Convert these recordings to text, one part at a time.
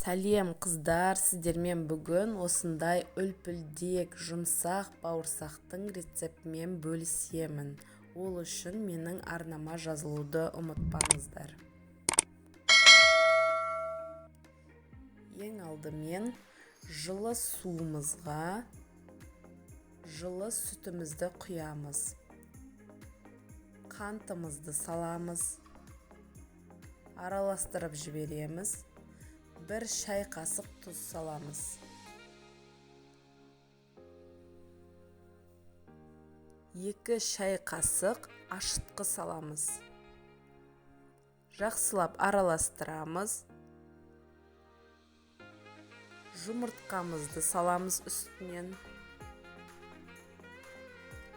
Сәлем, қыздар! Сіздермен бүгін осындай үлпілдек, жұмсақ бауырсақтың рецептімен бөлісемін. Ол үшін менің арнама жазылуды ұмытпаңыздар. Ең алдымен жылы суымызға жылы сүтімізді құямыз. Қантымызды саламыз. Араластырып жібереміз. 1 шай қасық тұз саламыз. 2 шай қасық ашытқы саламыз. Жақсылап араластырамыз. Жұмыртқамызды саламыз үстінен.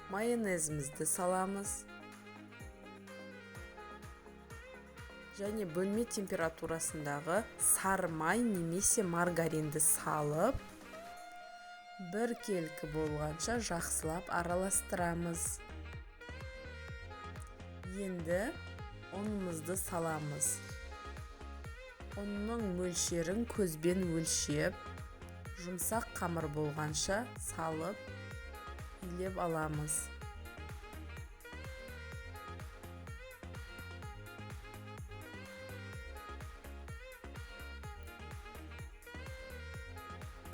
Майонезімізді саламыз. Және бөлме температурасындағы сары май немесе маргаринді салып, біркелкі болғанша жақсылап араластырамыз. Енді ұнымызды саламыз. Ұнның мөлшерін көзбен өлшеп, жұмсақ қамыр болғанша салып, илеп аламыз.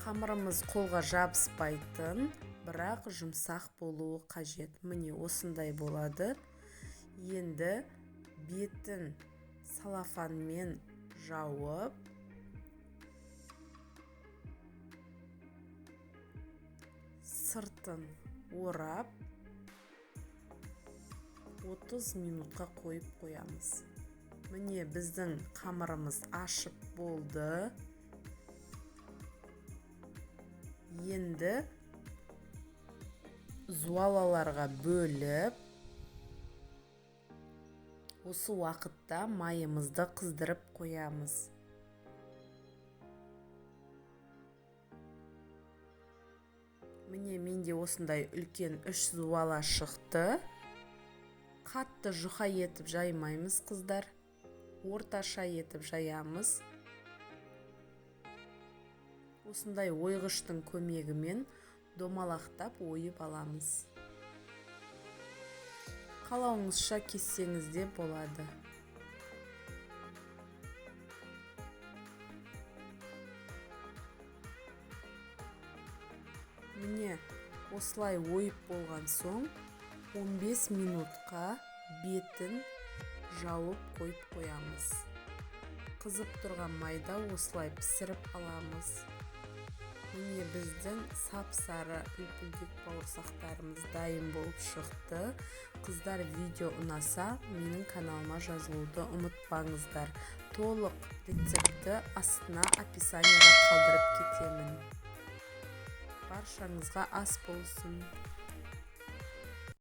Қамырымыз қолға жабыспайтын, бірақ жұмсақ болуы қажет. Міне осындай болады. Енді бетін салафанмен жауып, сыртын орап, 30 минутқа қойып қоямыз. Міне біздің қамырымыз ашып болды. Енді зуалаларға бөліп, осы уақытта майымызды қыздырып қоямыз. Міне менде осындай үлкен 3 зуала шықты. Қатты жұқа етіп жаймаймыз, қыздар. Орташа етіп жаямыз. Осындай ойғыштың көмегімен домалақтап ойып аламыз. Қалауыңызша кессеңіз де болады. Міне осылай ойып болған соң 15 минутқа бетін жауып қойып қоямыз. Қызып тұрған майда осылай пісіріп аламыз. Міне біздің сап-сары үлпілдек бауырсақтарымыз дайын болып шықты. Қыздар, видео ұнаса, менің каналыма жазылуды ұмытпаңыздар. Толық рецептті астына описанияға қалдырып кетемін. Баршаңызға ас болсын.